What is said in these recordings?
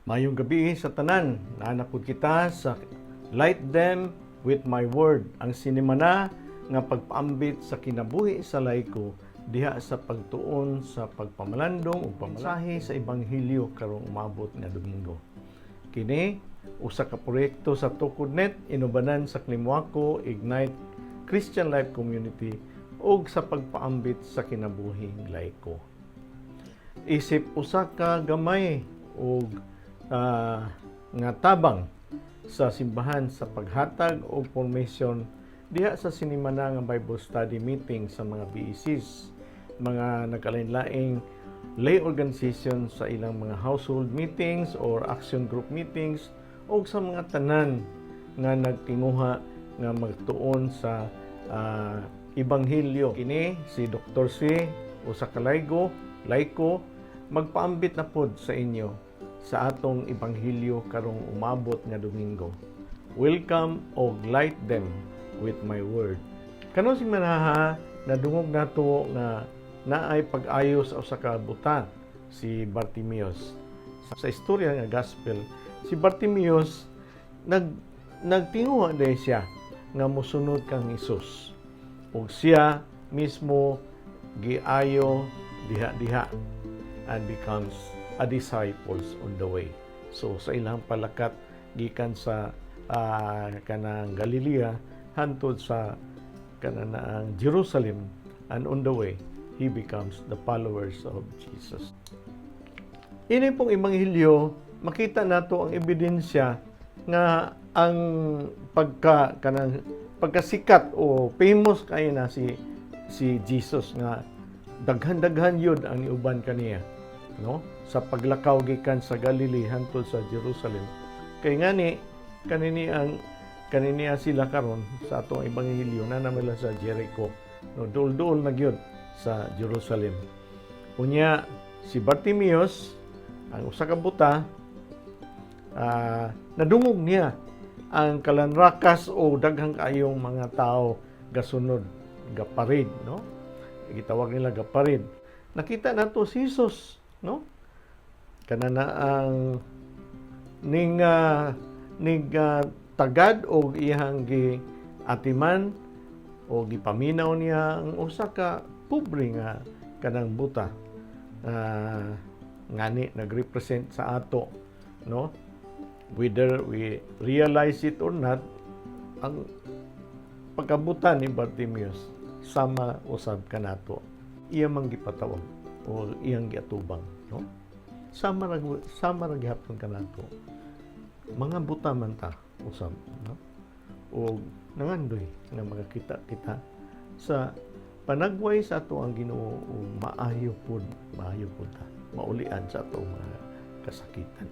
Maayong gabii sa tanan, naa na pud kita sa Light Them with My Word, ang sinimana nga pagpaambit sa kinabuhi sa laiko diha sa pagtuon sa pagpamalandong ug pamasahe sa ebanghelyo karong umabot nga Domingo. Kini usa ka proyekto sa TukodNet inubanan sa Klimwako Ignite Christian Life Community ug sa pagpaambit sa kinabuhing laiko. Isip usa ka gamay og nga tabang sa simbahan sa paghatag og formation diha sa sinimana nga Bible study meeting sa mga BECs, mga nagkalain-laing lay organization sa ilang mga household meetings or action group meetings, o sa mga tanan nga nagtinguha nga magtuon sa ebanghelyo. Kini si Dr. C, usa ka laiko, magpaambit na pod sa inyo sa atong ebanghelyo karong umabot nga Domingo. Welcome og Light Them with My Word. Karong simanaha, nadungog nato nga naay pag-ayo sa usa ka buta si Bartimeus. Sa istorya nga gospel, si Bartimeus nagtinguha diay siya nga mosunod kang Hesus. Ug siya mismo giayo diha-diha and becomes a disciples on the way. So sa ilang palakat gikan sa kanang Galilea hantod sa kanang Jerusalem, and on the way he becomes the followers of Jesus. Ini pong ebanghelyo, makita nato ang ebidensya nga ang pagka kanang pagkasikat o famous kay na si Jesus nga daghan-daghan yun ang niuban kaniya, no, sa paglakaw gikan sa Galilee hantod sa Jerusalem. Kay ngani kanini ang sila karon sa atong ebanghelyo na naman sa Jericho, no, duol-duol na gyud sa Jerusalem. Unya si Bartimeus, ang usa ka buta, nadungog niya ang kalanrakas o daghang kaayong mga tao gasunod, gaparid, no, gitawag nila gaparid. Nakita nato si Jesus, no, kana na ang ning tagad og iyang gi atiman o gipaminaw niya ang usa ka pobre nga kanang buta, ngani nagrepresent sa ato, no, whether we realize it or not. Ang pagkabuta ni Bartimeus sama usab kanato, iya man gipatawag o iyang giatubang, no. Sama ra gihapon kanato, mga buta man ta usab, no, o nangandoy nga makakita kita sa panagway sa ato ang Ginoo ug maayo pud ta, maulian sa ato mga kasakitan.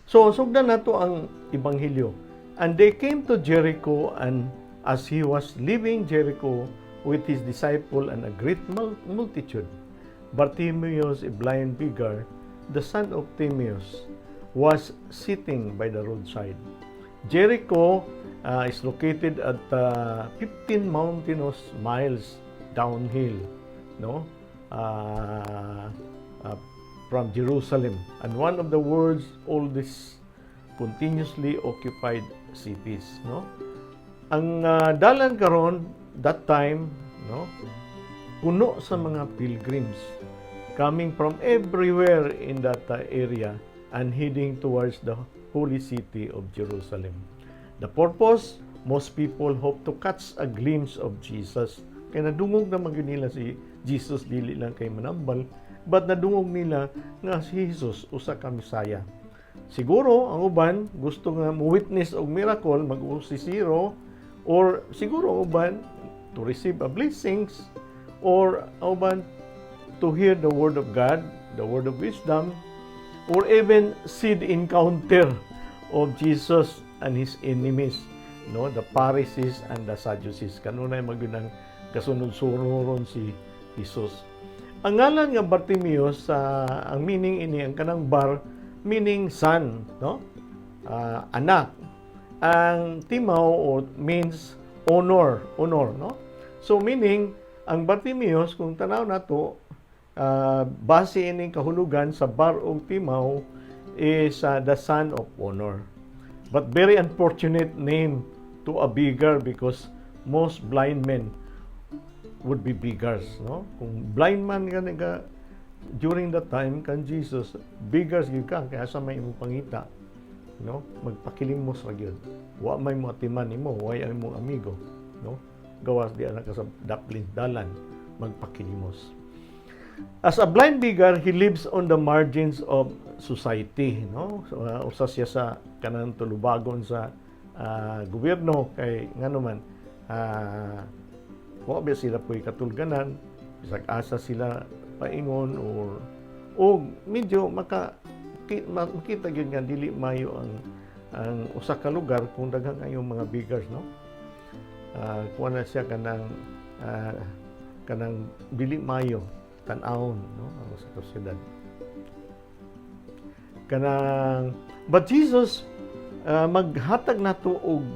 So sugdan nato ang ebanghelyo. And they came to Jericho, and as he was leaving Jericho with his disciple and a great multitude, Bartimaeus, a blind beggar, the son of Timaeus, was sitting by the roadside. Jericho is located at 15 mountainous miles downhill, no? From Jerusalem, and one of the world's oldest continuously occupied cities, no? Ang dalan karon that time, no, puno sa mga pilgrims coming from everywhere in that area and heading towards the holy city of Jerusalem. The purpose, most people hope to catch a glimpse of Jesus. Kay nadungog na gyud nila si Jesus, dili lang kay manambal, but nadungog nila nga si Jesus usa ka Mesaya. Siguro ang uban gusto nga mo witness og miracle, mag-usisiro, or siguro ang uban to receive a blessings, or ang uban to hear the word of God, the word of wisdom, or even see the encounter of Jesus and his enemies, no, the Pharisees and the Sadducees. Kanunay man gyud ang kasunod-sunuron si Jesus. Ang ngalan nga Bartimeus, sa ang meaning ini, ang kanang bar meaning son, no? Anak. Ang Timaw o means honor, honor, no? So meaning ang Bartimeus, kung tanaw nato, base ining kahulugan sa bar og Timaw is the son of honor. But very unfortunate name to a beggar because most blind men would be beggars, no? Kung blind man ka ka during that time kan Jesus, beggars gyud ka kaya sa may imong pangita, no? Magpakilimos ra gyud. Wa may mo atiman nimo, way ang imong amigo, no? Gawas di ana ka sa daplin dalan magpakilimos. As a blind beggar, he lives on the margins of society, no? So, usa siya sa kanang tulubagon sa gobyerno kay ngano man wa ba sila po'y katulganan, bisag asa sila paingon or o medyo makita gyud nga dili mayo ang usa ka lugar kung daghan kayong mga beggars, no? Kuha na siya kanang dili mayo tan-awon, no, ang usa ka syudad kanang. But Jesus maghatag nato og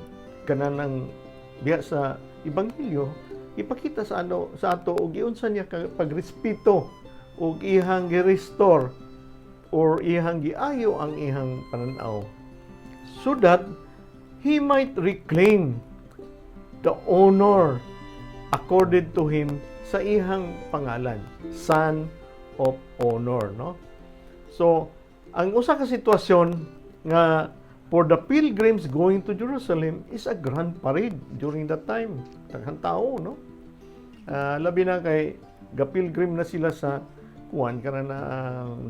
kanang biya sa ebanghelyo, ipakita sa ano sa ato og giunsa niya pagrespeto og ihang gi-restore or ihang giayo ang ihang pananaw so that he might reclaim the honor accorded to him sa ihang pangalan, Son of Honor, no? So ang usa ka sitwasyon nga for the pilgrims going to Jerusalem is a grand parade during that time. Daghang tao, no? Labi na kay ga-pilgrim na sila sa kuan kana na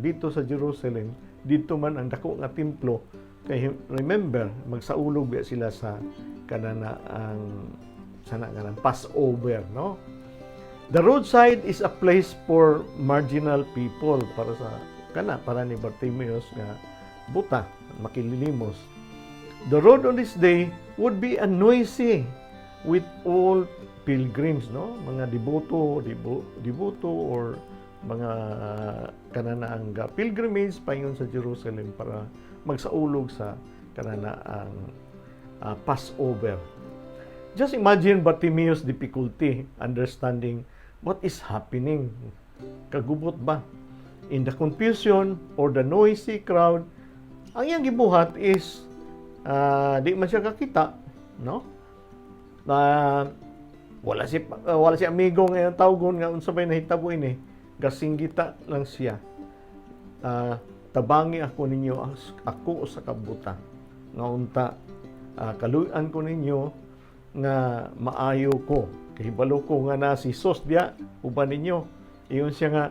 dito sa Jerusalem, dito man ang dako nga templo kay remember, magsaulog biya sila sa kanana ang sana nga Passover, no? The roadside is a place for marginal people para sa kana para ni Bartimaeus nga buta makililimos. The road on this day would be a noisy with all pilgrims, no? Mga deboto or mga kananaang pilgrimage paingon sa Jerusalem para magsaulog sa kananaang Passover. Just imagine Bartimaeus' difficulty understanding what is happening. Kagubot ba? In the confusion or the noisy crowd, ang iyang gibuhat is di man siya kakita, no? Na wala si amigo nga iyang tawgon nga unsa bay nahitabo ini. Gasinggita lang siya. "Tabangi ako ninyo, ako usa ka buta. Nga unta kaluy-an ko ninyo nga maayo ko. Kahibalo ko nga na si Jesus diya uban ninyo." Iyon siya nga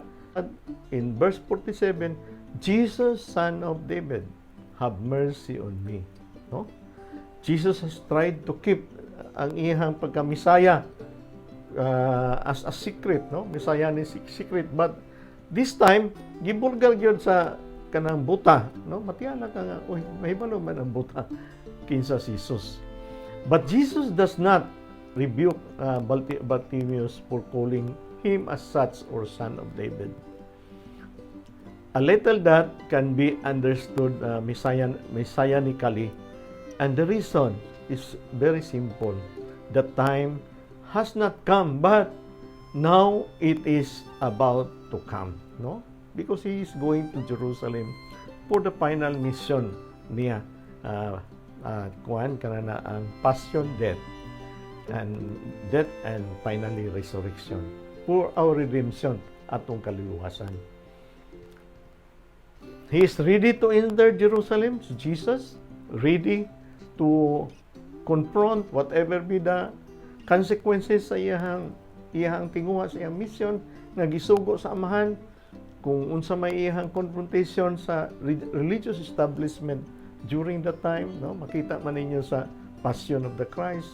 in verse 47, "Jesus, Son of David, have mercy on me." No? Jesus has tried to keep ang iyang pagkamisaya as a secret, no? Misaya ni secret, but this time gibulgar gyud sa kanang buta, no? Matiala ka nga, uy, mahibalo man ang buta kinsa si Jesus. But Jesus does not rebuke Bartimaeus for calling him as such or Son of David. A little that can be understood messianically, and the reason is very simple. The time has not come, but now it is about to come, no? Because he is going to Jerusalem for the final mission niya. Kuan kana na ang passion, death and finally resurrection for our redemption, atong kaluwasan. He is ready to enter Jerusalem, si Jesus, ready to confront whatever be the consequences sa iyang tinguha sa iyang mission nga gisugo sa Amahan, kung unsa may iyang confrontation sa religious establishment during that time, no? Makita man ninyo sa Passion of the Christ,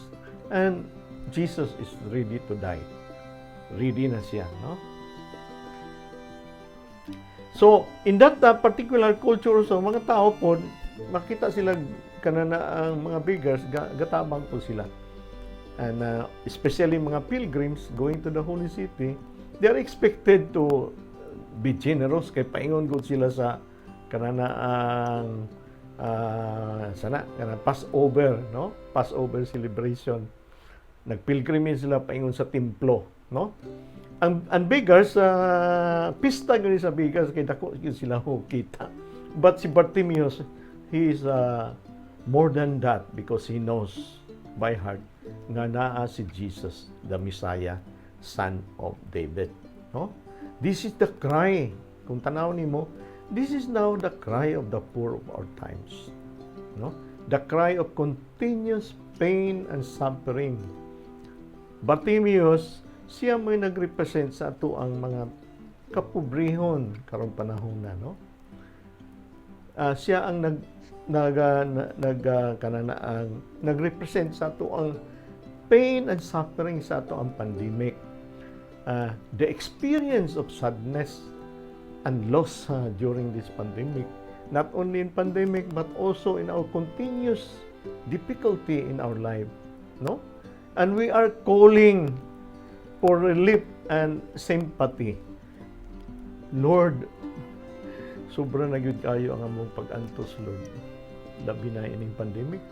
and Jesus is ready to die. Ready na siya, no? So, in that particular culture, so mga tao po, makita sila kanana ang mga beggars, gatabang po sila. And especially mga pilgrims going to the Holy City, they are expected to be generous kay paingon gud sila sa kanana ang sana kanang Passover, no? Passover celebration. Nagpilgrimage sila paingon sa templo, no? Ang beggars sa pista gyud sa beggars kay dako gyud sila ho kita. But si Bartimaeus, he is more than that because he knows by heart nga naa si Jesus, the Messiah, Son of David. No? This is the cry. Kung tanaw nimo, this is now the cry of the poor of our times. No? The cry of continuous pain and suffering. Bartimaeus, siya may nagrepresent sa ato ang mga kapobrehon karong panahon na, no? Siya ang nag nag nag kanana ang nagrepresent sa ato ang pain and suffering sa ato ang pandemic. The experience of sadness and loss during this pandemic, not only in pandemic but also in our continuous difficulty in our life, no? And we are calling for relief and sympathy. Lord, sobra na gyud kayo ang among pag-antos, Lord. Labi na ining pandemic.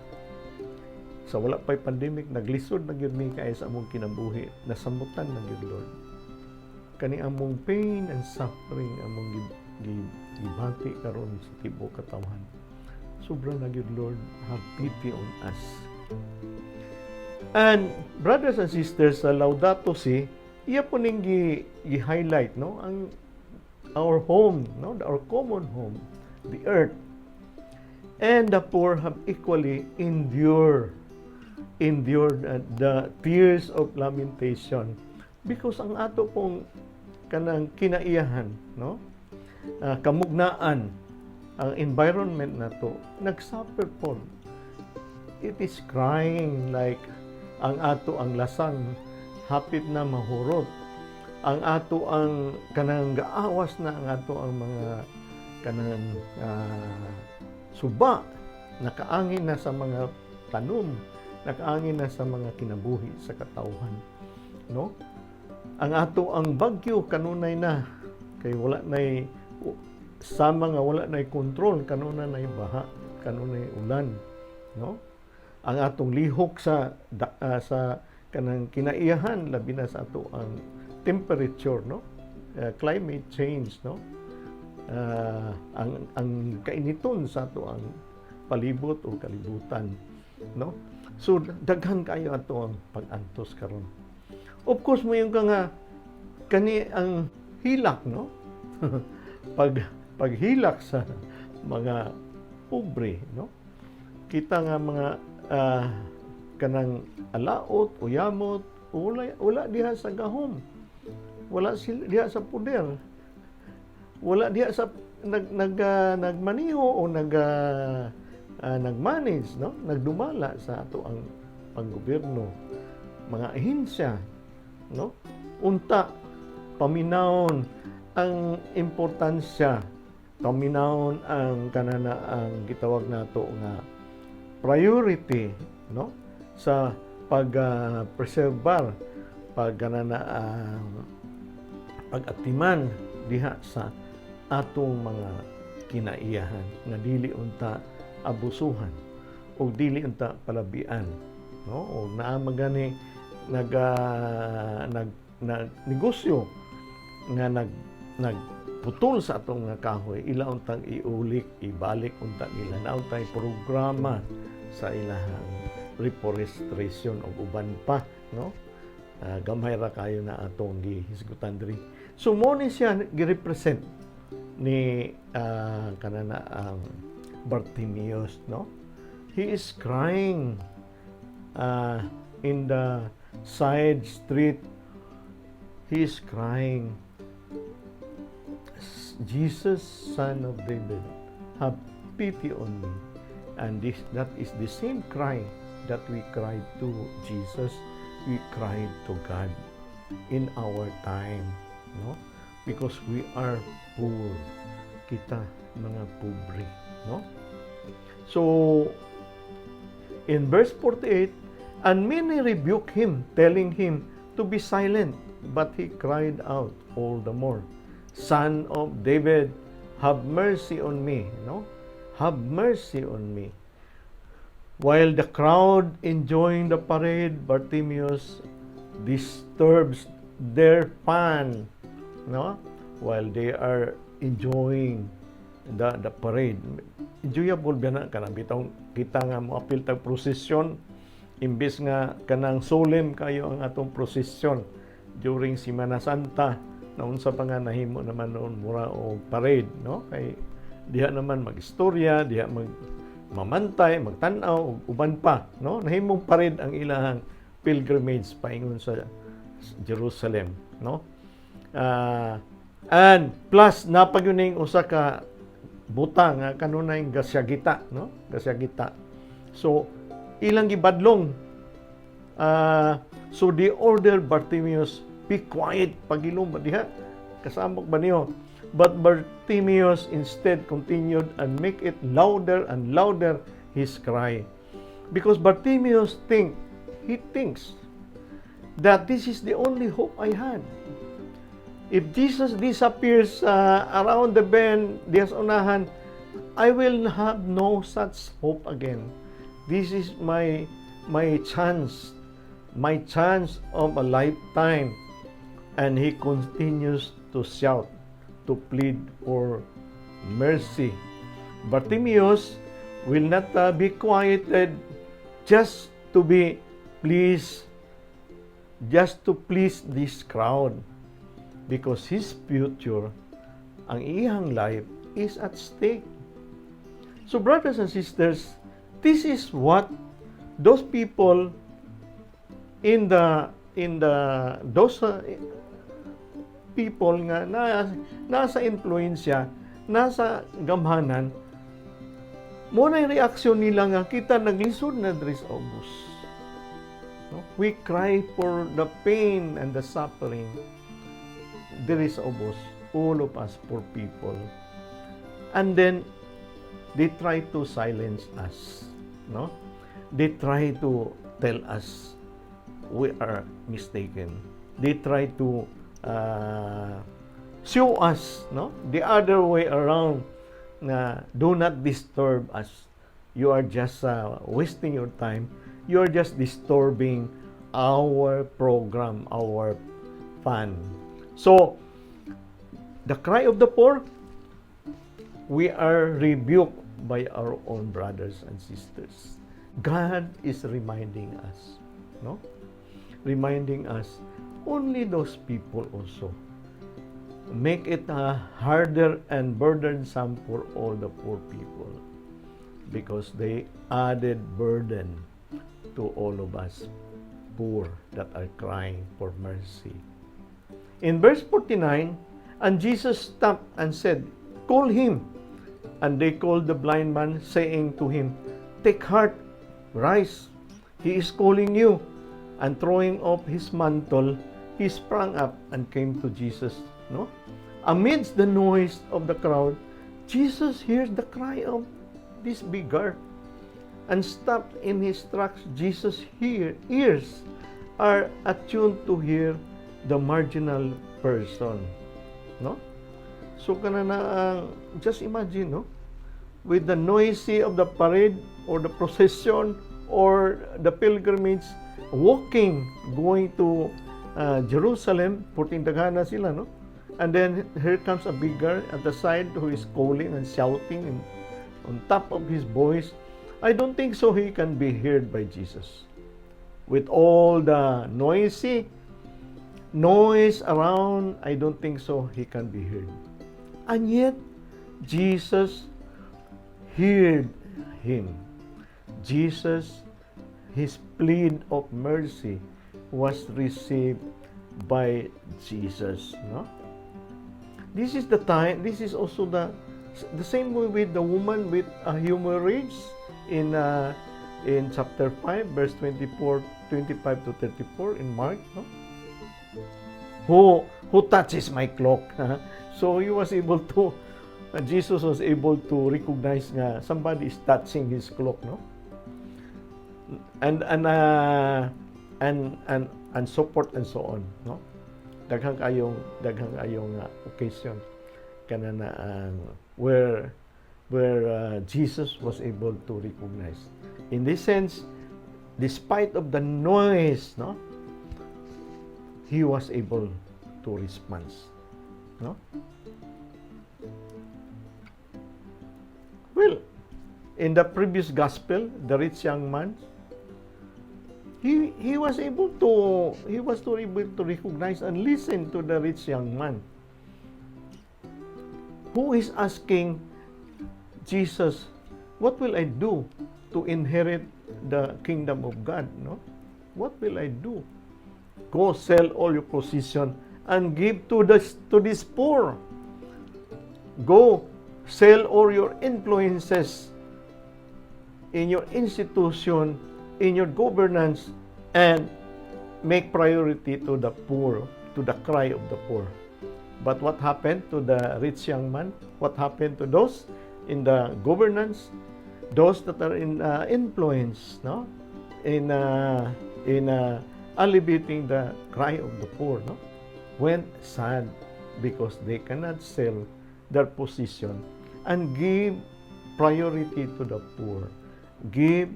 Sa wala pa'y pandemic, naglisod na gyud mi kaayo sa among kinabuhi. Nasamutan na gyud, Lord. Kani among pain and suffering among gibati karon sa tibuok katawhan. Sobra na gyud, Lord, have pity on us. And brothers and sisters, sa Laudato Si, iya po ning gi-highlight, no, ang our home, no, our common home, the earth. And the poor have equally endured the tears of lamentation because ang ato pong kanang kinaiyahan, no, kamugnaan, ang environment nato nagsuffer po. It is crying like ang ato ang lasang hapit na mahurot, ang ato ang kanang gaawas na ang ato ang mga kanang suba, nakaangin na sa mga tanom, nakaangin na sa mga kinabuhi sa katawhan, no? Ang ato ang bagyo kanunay na kay wala nay sama nga wala nay kontrol, kanunay nay baha, kanunay ulan, no? Ang atong lihok sa kanang kinaiyahan, labi na sa ato ang temperature, no, climate change, no, ang kainiton sa ato ang palibot o kalibutan, no? So daghan kayo ato ang pag-antos karon. Of course, moingon ka nga kani ang hilak, no, paghilak sa mga pobre, no? Kita nga mga kanang alaot o yamot, wala, wala diha sa gahom, wala sila diha sa poder, wala diha sa nag nag nagmaniho o nag-manage, no, nagdumala sa ato ang panggobyerno, mga ahensya, no? Unta paminawon ang importansya, paminawon ang kanana ang gitawag nato nga priority, no, sa pag preserbar, pag kanana ang pag-atiman diha sa atong mga kinaiyahan nga dili unta abusuhan o dili unta palabian, no? O naa magani nag nag negosyo nga nagputol sa atong nga kahoy, ila untang iulik, ibalik unta nila na untay programa sa ilahang reforestation o uban pa, no? Gamay ra kayo na atong gihisgutan diri. So mo ni siya girepresent ni kanana ang Bartimaeus, no? He is crying in the side street. He is crying, "Jesus, Son of David, have pity on me." And this that is the same cry that we cried to Jesus, we cried to God in our time, no? Because we are poor. Kita mga pobre, no? So in verse 48, "And many rebuked him, telling him to be silent, but he cried out all the more, 'Son of David, have mercy on me,'" no? "Have mercy on me." While the crowd enjoying the parade, Bartimaeus disturbs their fun, no? While they are enjoying the parade. Enjoyable ba na kanang bitong kita nga moapil tag prosesyon, imbes nga kanang solemn kayo ang atong prosesyon during Semana Santa, naunsa pa nga nahimo naman noon, mura og parade, no? Kay diha naman magistorya diha, mag mamantay, magtan-aw ug uban pa, no? Nahimong parade ang ilahang pilgrimage paingon sa Jerusalem, no? And plus napagyuning usa ka butang nga kanunay gasyagita, no? Gasyagita. So ilang gibadlong. So they order Bartimaeus, "Be quiet, pagilom ba diha, kasamok ba niyo?" But Bartimaeus instead continued and make it louder and louder his cry. Because Bartimaeus think, he thinks that this is the only hope I had. If Jesus disappears around the bend, diha sa unahan, I will have no such hope again. This is my chance, my chance of a lifetime. And he continues to shout, to plead for mercy. Bartimaeus will not be quieted just to be pleased, just to please this crowd. Because his future, ang iyang life, is at stake. So brothers and sisters, this is what those people in the those people nga na nasa influensya, nasa gamhanan, mo na yung reaksyon nila nga kita naglisod na diri sa ubos. No? We cry for the pain and the suffering diri sa ubos, all of us poor people. And then they try to silence us, no? They try to tell us we are mistaken. They try to show us, no, the other way around na do not disturb us. You are just wasting your time. You are just disturbing our program, our fun. So, the cry of the poor, we are rebuked by our own brothers and sisters. God is reminding us, no? Reminding us, only those people also make it harder and burdensome for all the poor people because they added burden to all of us poor that are crying for mercy. In verse 49, "And Jesus stopped and said, 'Call him.' And they called the blind man, saying to him, 'Take heart, rise, he is calling you.' And throwing off his mantle, he sprang up and came to Jesus." No? Amidst the noise of the crowd, Jesus hears the cry of this beggar and stopped in his tracks. Jesus' ears are attuned to hear the marginal person. No? So kana na ang just imagine, no? With the noisy of the parade or the procession or the pilgrimage walking going to Jerusalem, puting daghana sila, no? And then here comes a beggar at the side who is calling and shouting and on top of his voice. I don't think so he can be heard by Jesus. With all the noisy noise around, I don't think so he can be heard. And yet, Jesus heard him. Jesus, his plead of mercy was received by Jesus. No? This is the time, this is also the same way with the woman with a hemorrhage in chapter 5, verse 24, 25 to 34 in Mark. No? Who touches my cloak?" So he was able to, Jesus was able to recognize nga somebody is touching his cloak, no? And support and so on, no? Daghang kayong occasion kana na ang where Jesus was able to recognize. In this sense, despite of the noise, no, he was able to respond, no? In the previous gospel, the rich young man, he was to able to recognize and listen to the rich young man who is asking Jesus, "What will I do to inherit the kingdom of God?" No? "What will I do?" "Go sell all your possession and give to this poor. Go sell all your influences in your institution, in your governance, and make priority to the poor, to the cry of the poor." But what happened to the rich young man? What happened to those in the governance? Those that are in influence, no? In alleviating the cry of the poor, no? Went sad because they cannot sell their position and give priority to the poor, give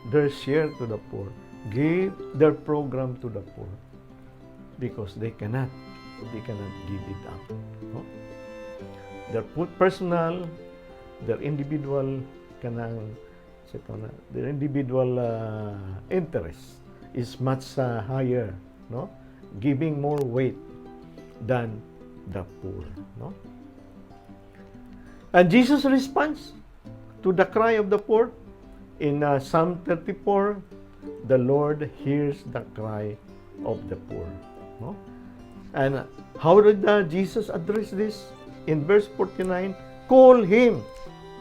their share to the poor, give their program to the poor, because they cannot give it up. No? Their personal, their individual, kanang na, their individual interest is much higher, no? Giving more weight than the poor, no? And Jesus' response to the cry of the poor in Psalm 34, "The Lord hears the cry of the poor." No? And how did Jesus address this? In verse 49, "Call him."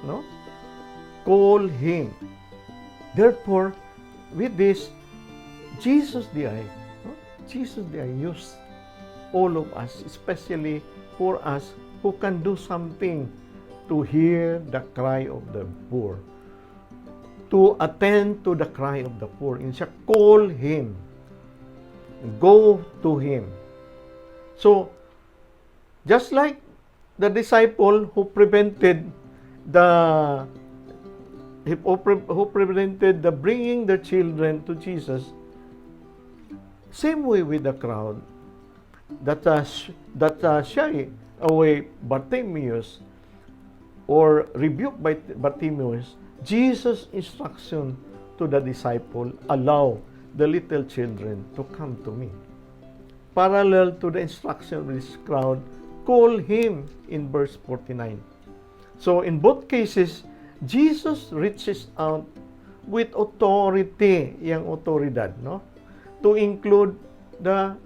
No? "Call him." Therefore, with this, Jesus diay, no? Jesus diay used all of us, especially for us who can do something to hear the cry of the poor, to attend to the cry of the poor. Ingon siya, "Call him. Go to him." So, just like the disciple who prevented the bringing the children to Jesus, same way with the crowd that shy away Bartimaeus or rebuked by Bartimaeus, Jesus' instruction to the disciple, "Allow the little children to come to me." Parallel to the instruction of this crowd, "Call him," in verse 49. So in both cases, Jesus reaches out with authority, yung autoridad, no? To include the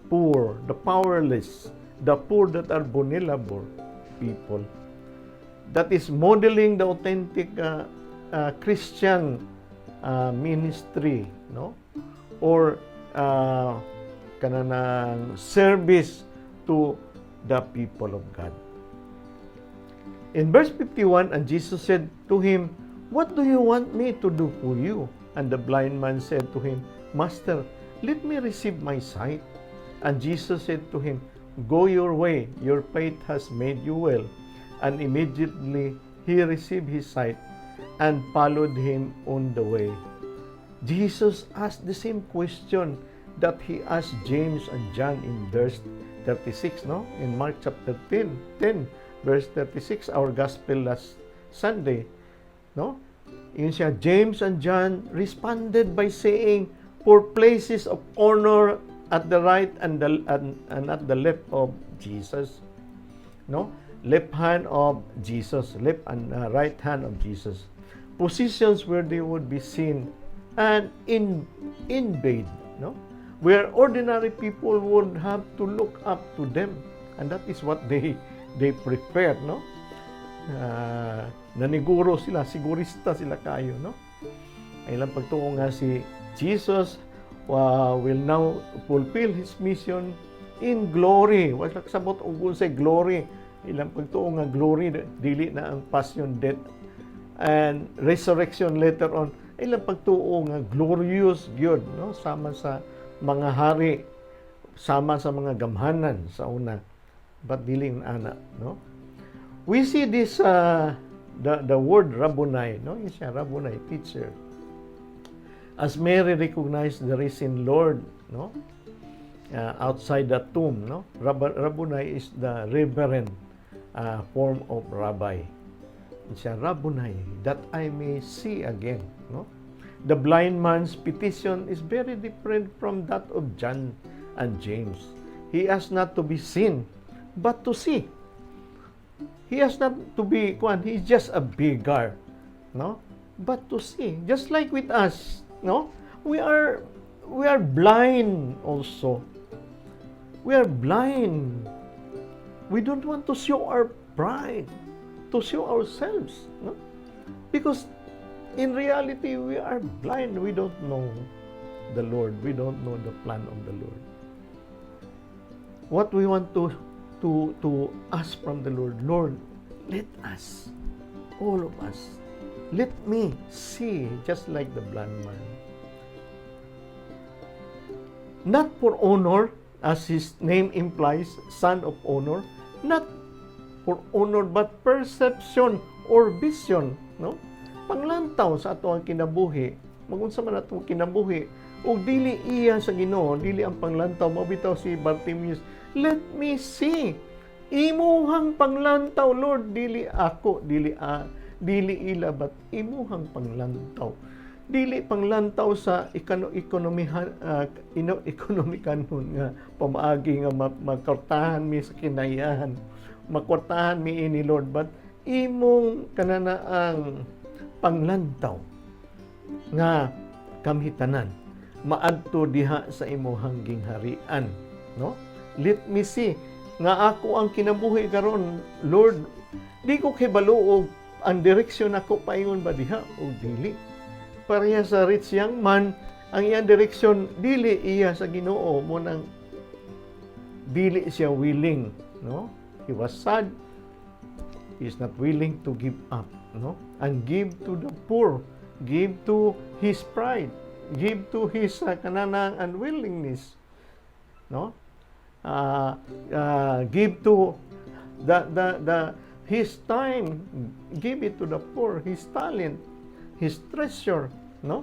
poor, the powerless, the poor that are vulnerable people. That is modeling the authentic Christian ministry, no? Or kanang service to the people of God. In verse 51, "And Jesus said to him, 'What do you want me to do for you?' And the blind man said to him, 'Master, let me receive my sight.' And Jesus said to him, 'Go your way, your faith has made you well.' And immediately he received his sight and followed him on the way." Jesus asked the same question that he asked James and John in verse 36, no? In Mark chapter 10, verse 36, our gospel last Sunday, no? Ingon siya, James and John responded by saying, for places of honor at the right and at the left of Jesus. No? Left hand of Jesus, left and right hand of Jesus. Positions where they would be seen and invade, no? Where ordinary people would have to look up to them. And that is what they prefer, no? Naniguro sila, sigurista sila kayo, no? Ay ilang pagtuo nga si Jesus will now fulfill his mission in glory. Wala kasabot og unsay glory. Ilang pagtuo nga glory dili na ang passion, death and resurrection later on. Ilang pagtuo nga glorious gyud, no? Sama sa mga hari, sama sa mga gamhanan sa una. But dili ana, no? We see this the word Rabboni, no? Ingon siya Rabboni, teacher. As Mary recognized the risen Lord, no? Outside the tomb, no? Rabboni is the reverend form of rabbi. Siya, "Rabboni, that I may see again," no? The blind man's petition is very different from that of John and James. He asked not to be seen, but to see. He has not to be, kwan, he's just a beggar, no? But to see. Just like with us, no? We are blind also. We are blind. We don't want to show our pride, to show ourselves, no? Because in reality, we are blind. We don't know the Lord. We don't know the plan of the Lord. What we want to ask from the Lord, "Lord, let us, all of us, let me see just like the blind man." Not for honor, as his name implies, Son of Honor, not for honor but perception or vision, no? Panglantaw sa ato ang kinabuhi, magunsa man atong kinabuhi, ug dili iya sa Ginoo, dili ang panglantaw mo bitaw si Bartimaeus, "Let me see." Imuhang panglantaw, Lord, dili ako, dili a, dili ila, but imuhang panglantaw. Dili panglantaw sa ekonomihan ekonomikanon nga pamaagi nga makwartahan mi sa kinayahan, makwartahan mi ini, Lord, but imong kananaang panglantaw nga kami tanan maadto diha sa imuhang gingharian, no? Let me see nga ako ang kinabuhi karon, Lord, di ko kibalo og ang direksyon ako paingon ba diha o dili. Pareha sa rich young man, ang iyang direksyon dili iya sa Ginoo mo nang dili siya willing, no? He was sad. He is not willing to give up, no, and give to the poor, give to his pride, give to his kananang unwillingness, no, give to the his time, give it to the poor, his talent, his treasure, no?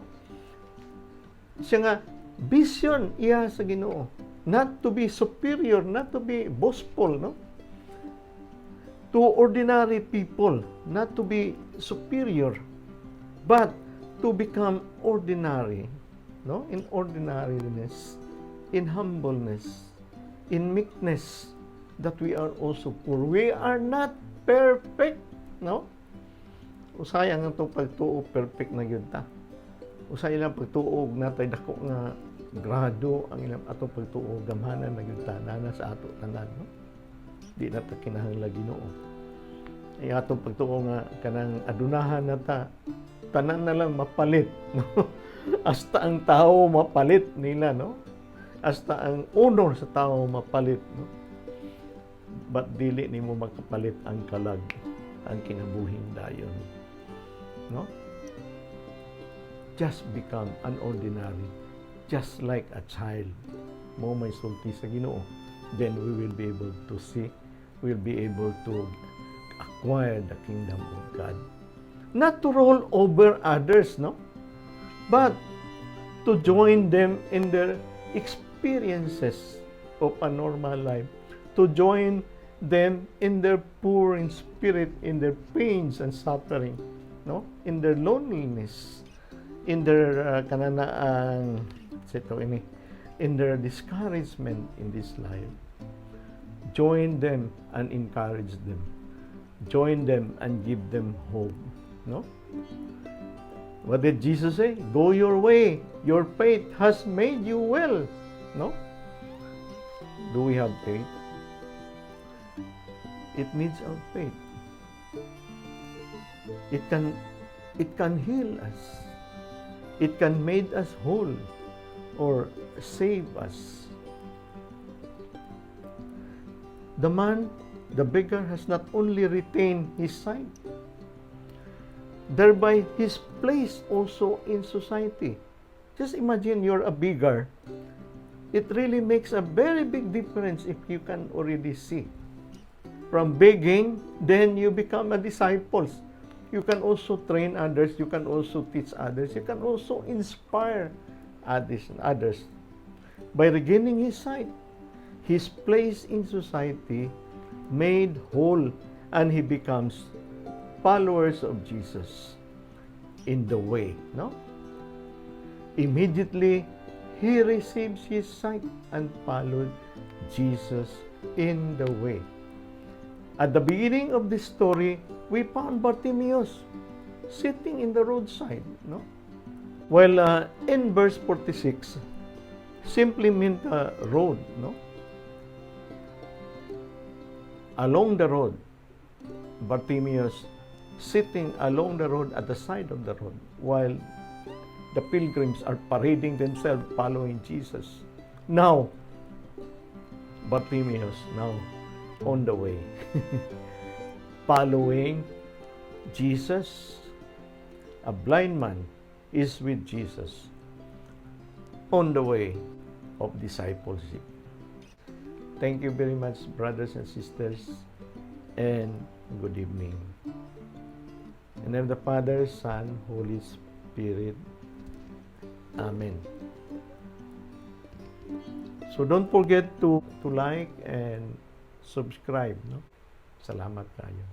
Siya nga vision iya sa Ginoo, not to be superior, not to be boastful, no, to ordinary people, not to be superior, but to become ordinary, no? In ordinariness, in humbleness, in meekness, that we are also poor. We are not perfect, no? Usay ang atong pagtuo, perfect na gyud ta. Usay ilang pagtuo natay dako nga grado ang ilang atong pagtuo, gamhanan na gyud ta nana sa ato tanan, no? Di na ta kinahanglan Ginoo. Ay atong pagtuo nga kanang adunahan na ta, tanan na lang mapalit, no? Hasta ang tao mapalit nila, no? Hasta ang honor sa tao mapalit, no? But dili nimo makapalit ang kalag, ang kinabuhing dayon, no? Just become an ordinary, just like a child mo may sulti sa Ginoo. Then we will be able to see, we'll be able to acquire the kingdom of God. Not to rule over others, no? But to join them in their experiences of a normal life, to join them in their poor in spirit, in their pains and suffering, no? In their loneliness, in their kananaang ito ini, in their discouragement in this life. Join them and encourage them. Join them and give them hope, no? What did Jesus say? "Go your way. Your faith has made you well." No? Do we have faith? It needs our faith. It can heal us. It can make us whole or save us. The man, the beggar, has not only retained his sight, thereby his place also in society. Just imagine you're a beggar. It really makes a very big difference if you can already see. From begging, then you become a disciples. You can also train others, you can also teach others, you can also inspire others. By regaining his sight, his place in society made whole, and he becomes Followers of Jesus in the way, no? Immediately, he receives his sight and followed Jesus in the way. At the beginning of this story, we found Bartimaeus sitting in the roadside, no? Well, in verse 46, simply meant road, no? Along the road, Bartimaeus sitting along the road, at the side of the road, while the pilgrims are parading themselves following Jesus. Now, Bartimaeus now on the way, following Jesus. A blind man is with Jesus on the way of discipleship. Thank you very much, brothers and sisters, and good evening. In the name of the Father, Son, Holy Spirit. Amen. So don't forget to like and subscribe. No? Salamat kaayo.